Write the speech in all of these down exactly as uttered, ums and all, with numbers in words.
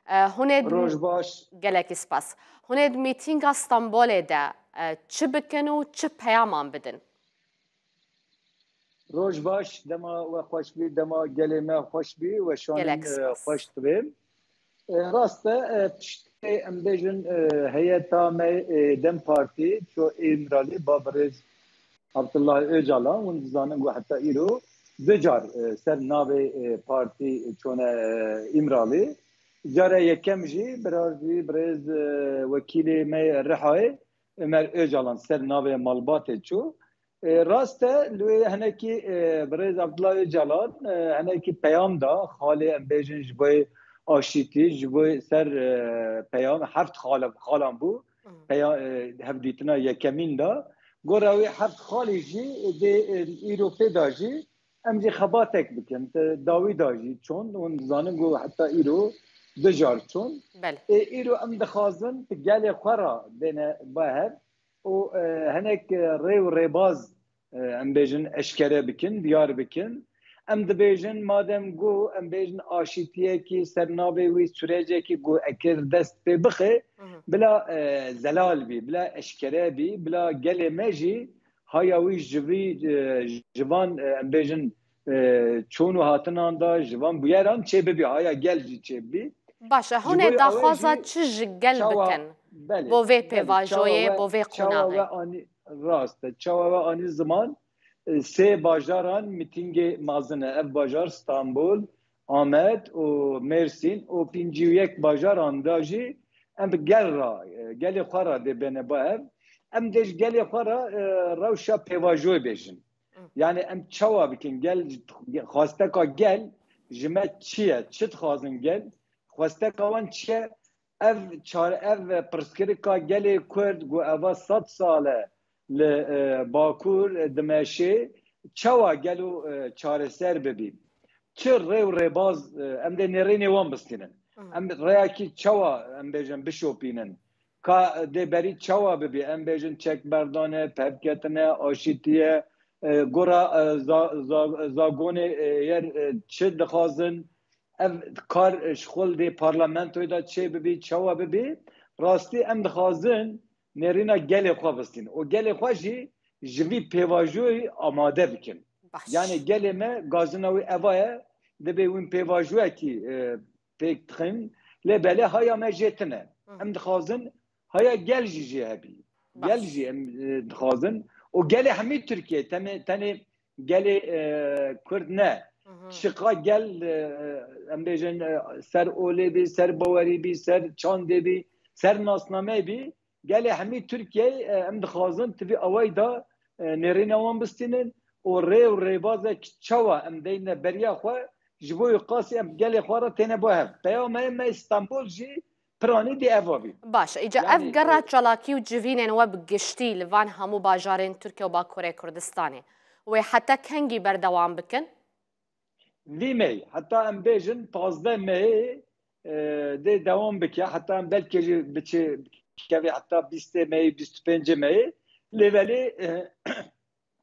E, hûn ê di Roj baş. Gelekî spas. Hûn ê di mîtînga Stenbolê de, e, çi bikin û çi peyaman bidin? Roj baş, dema we xweş bî, dema gelê me xweş bî, we şanên, Gelek e, spas. Xweş dibêm. E, rast e, e, piştê em bêjin, e, heyeta me, e, DEM Partî ço Îmralî, ba birêz Abdullah Ocalan, hûn dizanin ku heta îro du car, e, ser navê, e, partî çone, e, Îmralî. Cara yekem jî birazî birêz, e, wekîlê me Rihayê, Ömer Ocalan ser navê malbatê çû. E, rast e, li wê hinekî, e, birêz Abdullah Ocalan, e, hinekî peyam da, xalê em bêjin ji bo aşîtî, ji bo ser, e, peyam, heft xala-, xalan bû. Hı. Peya-, e, hevdîtina yekemîn da. Gora wê heft xalî jî dê, e, îro pê da jî em jî xebatek bikin. Te dawî da jî çond, hûn dizanin ku heta îro du car çond. Belê. E, îro em dixwazin gelê xwe re bêne ba hev û, e, hinek, e, rê û rêbaz, e, em bêjin eşkere bikin, diyar bikin. Em dibêjin, madem ku em bêjin aşîtiyekî ser navê wî sürecekî ku eker dest pê bixe, Hı hı. bila, e, zelal bî, bila eşkere bî, bila gelê me jî haya wî ji vî, e, ji van, e, em bêjin, e, çûn û hatinan da, ji van bûyeran çê bibî, haya gel jî çê bibî. Baş e, Ji hûn ê bo ew ê daxwaza jî çi ji gel çawa, bikin? Belê, Bo vê belê, pêvajoyê, çawa we, bo vê çawa we qonagê? Anî, rast e, çawa we anî ziman, e, sê bajaran mîtîngê mazin e. Ev bajar Stenbol, Amed û Mêrsîn û pêncî û yek bajaran da jî em bi gel ra, e, gelê xwe ra dê bêne ba ev. Em dê ji gelê xwe ra, e, rewşa pêvajoyê bêjin. Hı. Yani em çawa bikin? Gel, xwesteka gel ji me çi ye? Çi dixwazin gel? Xwesteka wan çi ye? Ev çare-, ev pirsgirika gelê Kurd ku eva sed sal e li, e, Bakur, e, dimeşê, çawa gelo, e, çareser bibî? Çi rê û rêbaz, e, em dê nêrînê wan bistînin? Hı hı. Em rêyakî çawa, em bêjin, bişopînin? Ka dê berî çawa bibî? Em bêjin çekberdane, pevketine, aşîtiye, e, gora, e, za-, za-, zagonê, e, yer, e, çi dixwazin? Ev kar, e, ji xwe li dê parlamentoyê de çê bibî, çawa bibî? Rastî em dixwazin nêrîna gelê xwe bistîn û gelê xwe jî ji vî pêvajoyê amade bikin. Baş. Yani gelê me gazina wî eva ye, dibê wîn pêvajoyekî, e, pêk dixin, lê belê haya me jê tine. Hı. Em dixwazin haya gel jî jê hebî. Baş. Gel jî em, e, dixwazin. Û gelê hemî Tirkiye, tenê, tenê gelê, e, Kurd ne. Hı hı. Çiqa gel, e, em bêjin, e, ser olê bî, ser bawerî bî, ser çandê bî, ser nasnameyê bî, gelê hemî Tirkiyeyê, e, em dixwazin tivî awayî da, e, nêrîna wan bistînin û rê û rêbazek çawa em deyne beriya xwe, ji bo wî qasî em gelê xwe re têne bo hev. Peyama me Stenbol jî piranî dê eva bî. Baş, îca Yani, ev gera e, çalakî û civînên we bi giştî li van hemû bajarên Tirkiye û Bakurê Kurdistanê wê heta kengî berdewam bikin? Vî mehê, heta em bêjin pazdeh mehê, e, dê dewam bike, heta em belkê jî biçe, bikeve heta bîstê mehê, bîst û pêncê mehê. Lê belê, e,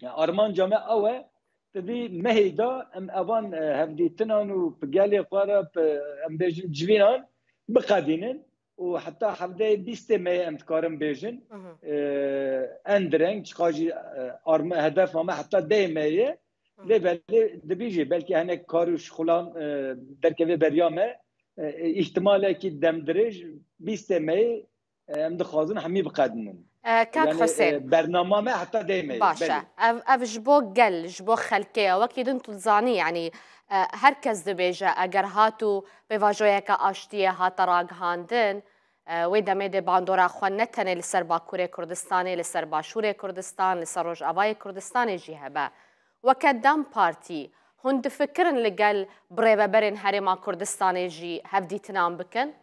ya armanca me ew e, di vî mehê de em evan, e, hevdîtinan û bi gelê xwe re, bi, em bêjin civînan biqedînin. û heta hevdeyê bîstê mehê em dikarin bêjin, Hı hı. e, en direng, çiqa jî, e, arme-, hedefa me heta dehê mehê ye. Hı. Lê belê dibî jî belkî hinek kar û şixulan, e, derkeve beriya me, e, îhtimalekî demdirêj bîstê mehê, e, em dixwazin hemî biqedinin. E, kak Yani, Husên. e, bernama me heta dehê mehê ye, Baş e. belê. Ev, ev ji bo gel, ji bo xelkê ye. Wekî din tu dizanî, yanî, e, her kes dibêje, eger hat û pêvajoyeke aştiyê hate ragihandin, e, wê demê dê bandora xwe ne tenê li ser Bakurê Kurdistanê, li ser Başûrê Kurdistan, li ser Rojavayê Kurdistanê jî hebe. Weke DEM Partî, hûn difikirin li gel birêveberên Herêma Kurdistanê jî hevdîtinan bikin?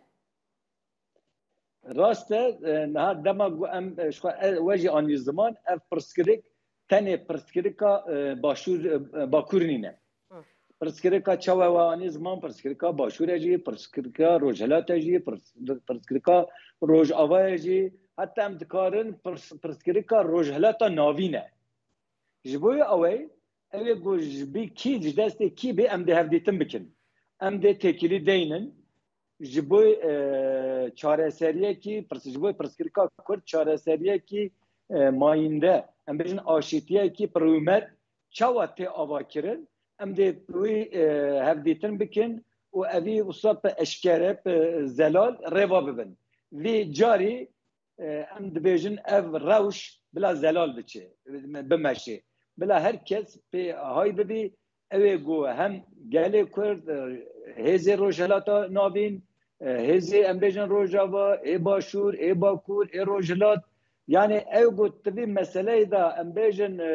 Rast e, e, niha dema ku em, e, ji xwe, e, we jî anî ziman, ev pirsgirêk tenê pirsgirêka, e, başûr, e, e, bakur nîne. Hı. Pirsgirêka çawa we anî ziman, pirsgirêka başûre jî, pirsgirêka rojhilate jî, pirs-, pirsgirêka rojavayê jî, heta em dikarin pirs-, pirsgirêka rojhilata navîn e. Ji bo ew ê, ew ê ku ji bî kî, ji destê kî bê, em dê hevdîtin bikin. Em dê têkilî deynin. ji bo, e, çareseriyekî, pirs-, ji bo pirsgirêka Kurd çareseriyekî, e, mayînde, em bêjin aşîtiyekî bi rûmet çawa tê avakirin, em dê wî, e, hevdîtin bikin û evî wisa bi eşkere, bi zelal rêva bibin. Vî carî, e, em dibêjin ev rewş bila zelal biçe, bimeşe. Bila her kes pê hay bibî, ew ê ku hem gelê Kurd, e, hêzê Rojhilata Navîn, e, hêzê em bêjin Rojava, ê Başûr, ê Bakur, ê Rojhilat, yani ew ku di vî meseleyê de em bêjin, e,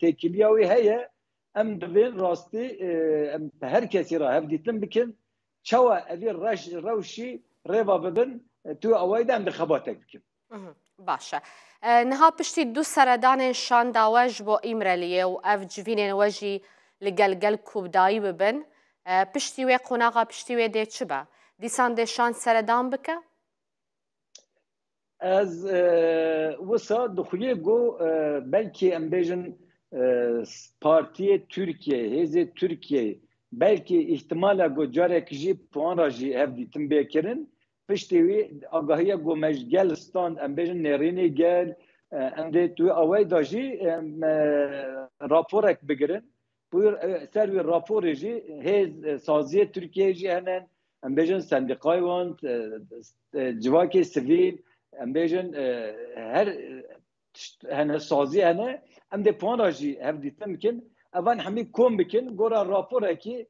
têkiliya wî heye, em divên rastî, e, em her kesî re hevdîtin bikin, çawa evî reş-, rewşî rêva bibin, e, tu awayî de em di xebatek bikin. Mhm, baş e. E, niha piştî du seredanên şanda we ji bo Îmreliyê û ev civînên we jî li gel gel kûbdayî bibin, e, piştî wê qonaxa piştî wê dê çi be? Dîsan dê şand seredan bike? Ez, e, wisa dixuyê ku, e, belkî em bêjin, e, Partiyê Tirkiye, Hêzê Tirkiye, belkî îhtimala ku carek jî puan re jî hevdîtin bê kirin, piştî wî agahiya ku me ji gel stand, em bêjin nêrînê gel, e, em dê tu awayî da jî, e, me raporek bigirin. Buyur, e, ser wî raporê jî hêz, e, saziyê Tirkiyeyê jî hene, em bêjin sendîqayê wan, e, e, civakê sivîl, em bêjin, e, her, e, tişt hene, sazî hene, em dê puan re jî hevdîtin bikin. Evan hemî kom bikin, gora raporekî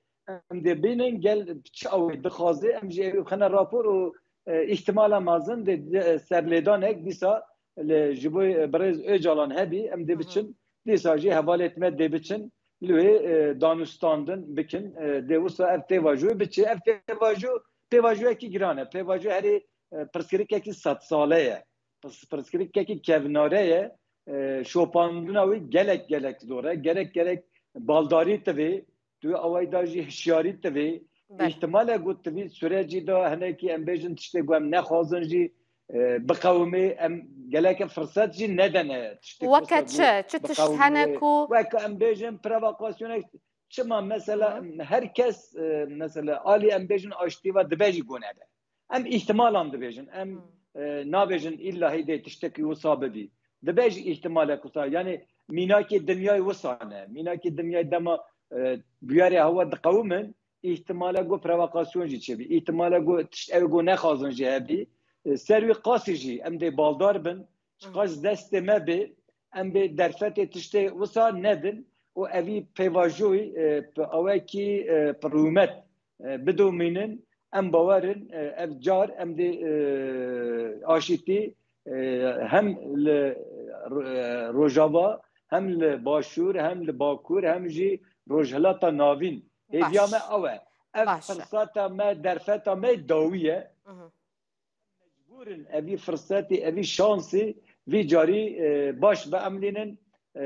em dê bînin, gel çi ew ê dixwaze, em jî ew xine rapor û, e, îhtimala mezin dê, dê, e, serlêdanek dîsa li ji bo, e, birêz Ocalan hebî, em dê Hı hı. biçin, dîsa jî hevalêt me dê biçin, li wê, e, danûstandin bikin, e, dê wisa ev pêvajoyê biçe. Ev pêvajo, pêvajoyekî giran e, pêvajo herê, e, pirsgirêkekî sedsale ye, pirs-, pirsgirêkekî kevnare ye, e, şopandina wî gelek, gelek zor e, gerek, gerek baldarî tivê, tu awayî da jî hişyarî tivê. Belê. Îhtimale ku tu vî sürecî de hinekî em bêjin tiştê ku em nexwazin jî, e, biqewimê, em geleke firset jî nedene tiştê Weke wisa ku çi? Çi tişt biqewimê. Hene ku Weke em bêjin provokasyonek, çima mesela Hı. her kes, e, mesela alî em bêjin aştî ve dibe jî ku nebe. Em îhtimalan dibêjin. Em, Hmm. e, nabêjin îlla hêdê tiştekî wisa bibî. Dibe jî îhtimalek wisa. Yani mînakê dinyayê wisa ne. Mînakê dinyayê dema, e, bûyerê hewa diqewimin, îhtimale ku provokasyon jî çêbî. Îhtimale ku tişt ew ku nexwazin jî hebî. E, ser wî qasî jî em dê baldar bin. Çiqas destê me bê, em bê derfetê tiştê wisa nedin û evî pêvajoyî, e, bi awekî, e, bi rûmet, e, bidomînin. Em bawer in, e, ev car em dê, e, aşîtî, e, hem li, e, Rojava, hem li Başûr, hem li Bakur, hem jî Rojhilata Navîn. Hêviya Baş. me ew e. Ev Baş e. firseta me, derfeta me dawî ye. Mhm. Mecbûr in evî firsetî, evî şansî vî carî, e, baş biemlînin. E,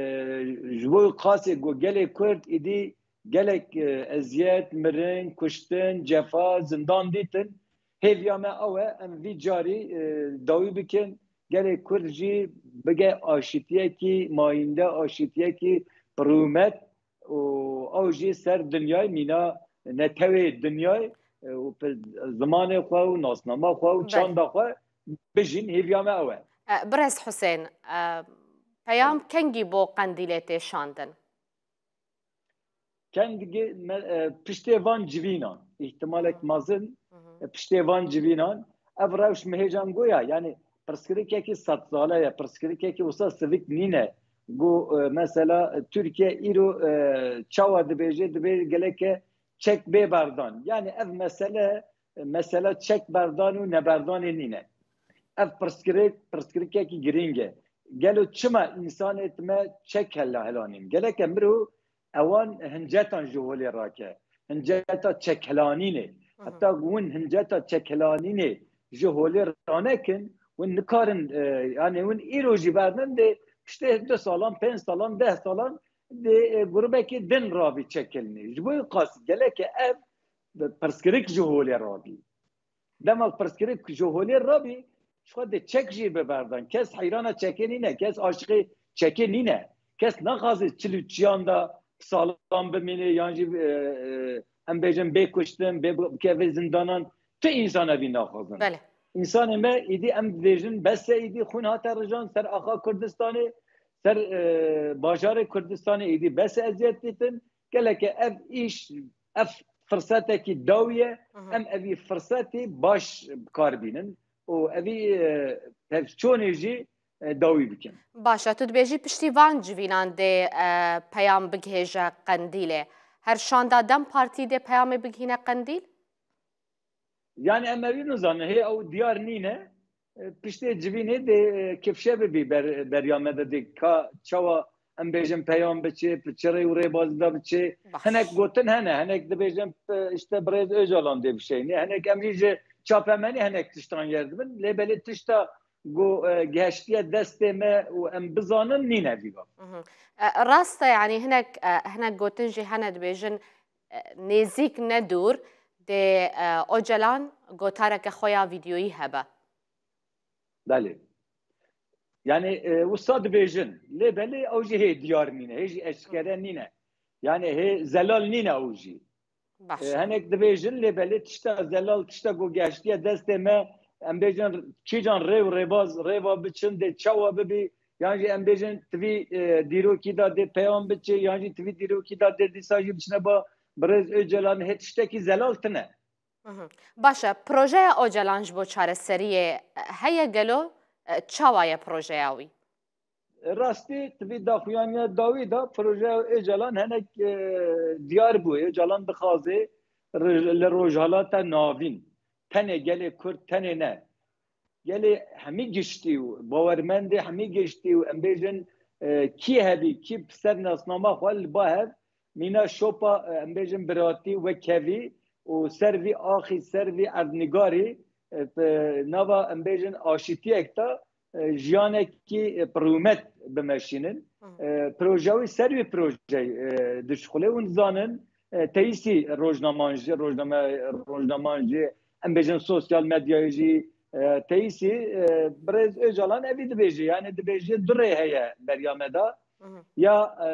ji bo qasê ku gelê Kurd îdî gelek, e, eziyet, mirin, kuştin, cefa, zindan dîtin. Hêviya me ew e, em vî carî, e, dawî bikin. Gelê Kurd jî bige aşîtiyekî mayînde, aşîtiyekî bi rûmet û ew jî ser dinyayê mîna netewê dinyayê, e, û pe-, zimanê xwe û nasnama xwe û Belê. çanda xwe bijîn, hêviya me ew e. E, Birêz Husên, e, peyam Belê. kengî bo Qendîlê tê şandin? Kengî me-, e, piştê van civînan, îhtimalek Hı. mezin, Hı hı. e, piştê van civînan, ev rewş mi hêjan goya, yani pirsgirêkekî sedsale ye, pirsgirêkekî wisa sivik nîne. Ku, e, mesela, e, Tirkiye îro, e, çawa dibêje, dibê geleke çek bê berdan. Yani ev mesele, e, mesela çek berdan û neberdanê nîne. Ev pirsgirêk, pirsgirêkekî girîng e. Gelo çima însanê me çek hela helanîn? Geleke miro ewan hincetan ji holê rake. Hinceta çekhelanînê. Hı hı. Heta hûn hinceta çekhelanînê ji holê ranekin, hûn nikarin, e, yani hûn îro jî bernin dê piştê du salan, pênc salan, deh salan dê, e, grûbekê din rabî çekilnê. Ji bo qas geleke ev pirsgirêk ji holê rabî. Dema pirsgirêk ji holê rabî, ji xwe dê çek jî biberdan. Kes heyrana çekê nîne, kes aşiqê çekê nîne. Kes naxwaze çil û çiyan da salan bimîne, yan jî, e, e, em bêjin bê kuştin, bê bikeve zindanan. Ti însan evî naxwazin. Belê. Însanê me êdî em dibêjin bes e, êdî xwîn hate rijan ser axa Kurdistanê, ser, e, bajarê Kurdistanê êdî bes e eziyet dîtin. Geleke ev îş, ev firsetekî dawî ye. Hı hı. Em evî firsetî baş bi kar bînin û evî, e, pevçonê jî, e, dawî bikin. Baş e, tu dibêjî piştî van civînan dê, e, peyam bigihêje Qendîlê. Her şanda DEM Partî dê peyamê bigihîne Qendîl? Yani em evî nizanin, hê ew diyar nîne. E, piştê civînê dê, e, kifşe bibî ber-, beriya me de dê ka çawa em bêjin peyam biçê, bi çi rê û rêbazî de biçê. Baş. Hinek gotin hene, hinek dibêjin, e, işte birêz Ocalan dê bişeynê. Hinek em jî ji çapemenî hinek tiştan yer dibin. Lê belê tişta ku, e, gehiştiye destê me û em bizanin nîne vî gav. Mhm. E, rast e, yani hinek, e, hinek gotin jî hene dibêjin, e, nêzîk ne dûr dê, e, Ocalan gotareke xwe ya vîdyoyî hebe. Belê. Yani, e, wisa dibêjin. Lê belê ew jî hê diyar nîne, hê jî eşkere nîne. Yani hê zelal nîne ew jî. Baş. E, hinek dibêjin, lê belê tişta zelal, tişta ku gehiştiye destê me, em bêjin kîjan rê û rêbaz, rêva biçin, dê çawa bibî, yan jî em bêjin tivî, e, dîrokî de dê peyam biçê, yan jî tivî dîrokî de dê dîsa jî biçine ba birêz Ocalan, hê tiştekî zelal tine. Mhm. Baş e, projeya Ocalan ji bo çareseriyê, e, heye gelo? E, çawa ye projeya wî? Rastî, tivî daxuyaniya dawî de projeya Ocalan hinek, e, diyar bû. Ocalan dixwazê ri-, li Rojhalata Navîn, tenê gelê Kurd, tenê ne, gelê hemî giştî û bawermendê hemî giştî û em bêjin, e, kî hebî, kî bi ser nasnama xwe li ba hev, mîna şopa, e, em bêjin biratî, wekhevî û ser vî axî, ser vî erdnîgarî, e, bi nava em bêjin aşîtiyek de, e, jiyanekî, e, bi rûmet bimeşînin. Hı. E, proje wî ser wî projeyê, e, dişixulê hûn dizanin, e, teyîsî rojnaman jî, rojname-, rojnaman jî, em bêjin sosyal medyayê jî, e, teyîsî, e, birêz Ocalan evî dibêje, yani dibêje du rê heye beriya me de. Hı hı. Ya, e,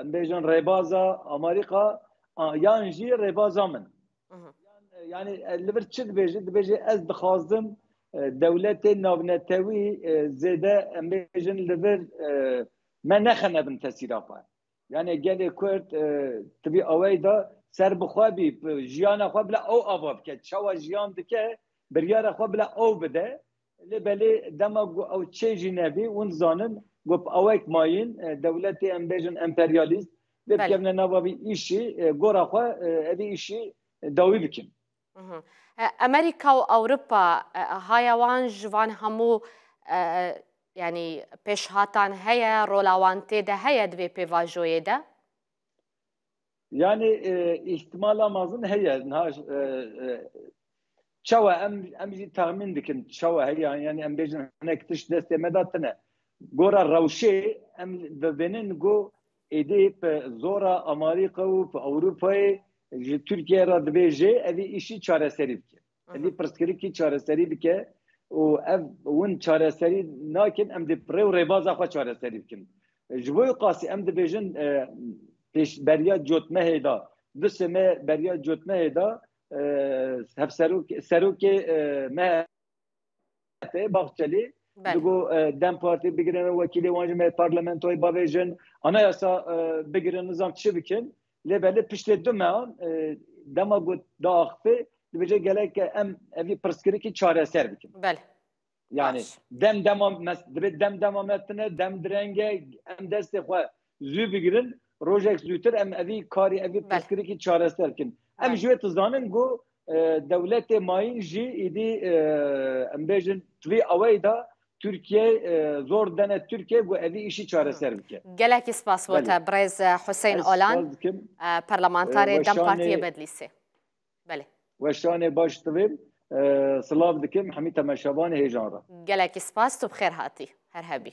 em bêjin rêbaza Amerîka, a, yan jî rêbaza min. Hı hı. Yan, e, yani, e, li vir çi dibêje? Dibêje ez dixwazim, e, dewletê navnetewî, e, zêde em bêjin li vir, e, me nexenebin tesîra xwe. Yani gelê Kurd, e, tivî awey de ser bi xwe bî, bi jiyana xwe bila ew ava bike. Çawa jiyan dike, biryara xwe bila ew bide. Lê belê dema ku ew çê jî nebî, hûn dizanin ku bi awek mayîn, e, dewletê em bêjin emperyalîst, vê Belê. bikevine nava vî îşî, e, gora xwe, e, evî îşî dawî bikin. Mhm. E, Amerîka û Ewropa, e, haya wan ji van hemû, e, yanî pêşhatan heye, rola wan tê de heye di vê pêvajoyê de? Yani, e, îhtimala mezin heye. Niha, e, e, çawa em, em jî texmîn dikin çawa heye. Yani em bêjin hinek tişt destê me de tine. Gora rewşê em dibînin ku êdî bi zora Amerîka û bi Ewropayê ji Tirkiye re dibêje evî îşî çareserî bike. Evî Aha. pirsgirêkî çareserî bike û ev hûn çareserî nakin, em dê rê û rêbaza xwe çareserî bikin. Ji bo qasî em dibêjin, e, pêş beriya cotmehê de, du sê me beriya cotmehê de, e, hevserok-, serokê, e, me Bahçelî Belê. digo, e, DEM Partî bigirin, wekîlê wan ji me parlamentoyê bavêjin, anayasa, e, bigirin, nizam çi bikin. Lê belê piştê du mehan, e, dema got diaxife, dibêje gerek em evî pirsgirêkî çareser bikin. Belê. Yani Baş. dem dema mes-, dibê dem dema me tine, dem direnge, em destê xwe zû bigirin, rojek zûtir em evî karî, evî Belê. pirsgirêkî çareser bikin. Em Belê. ji wê dizanin ku, e, dewletê mayîn jî êdî, e, em bêjin, tivî awey de Tirkiye, e, zor dene Tirkiye ku evî îşî çareser bike. Gelekî spas bo Belê. te, birêz, e, Huseyîn Ez Olan, spas dikim. e, parlamentarê E, DEM weşanê Partiyê Bedlîsê. Belê. Weşanê baş divêm, e, silav dikim hemî temaşevanê hêjan re. Gelekî spas, tu bi xêr hatî. Her hebî.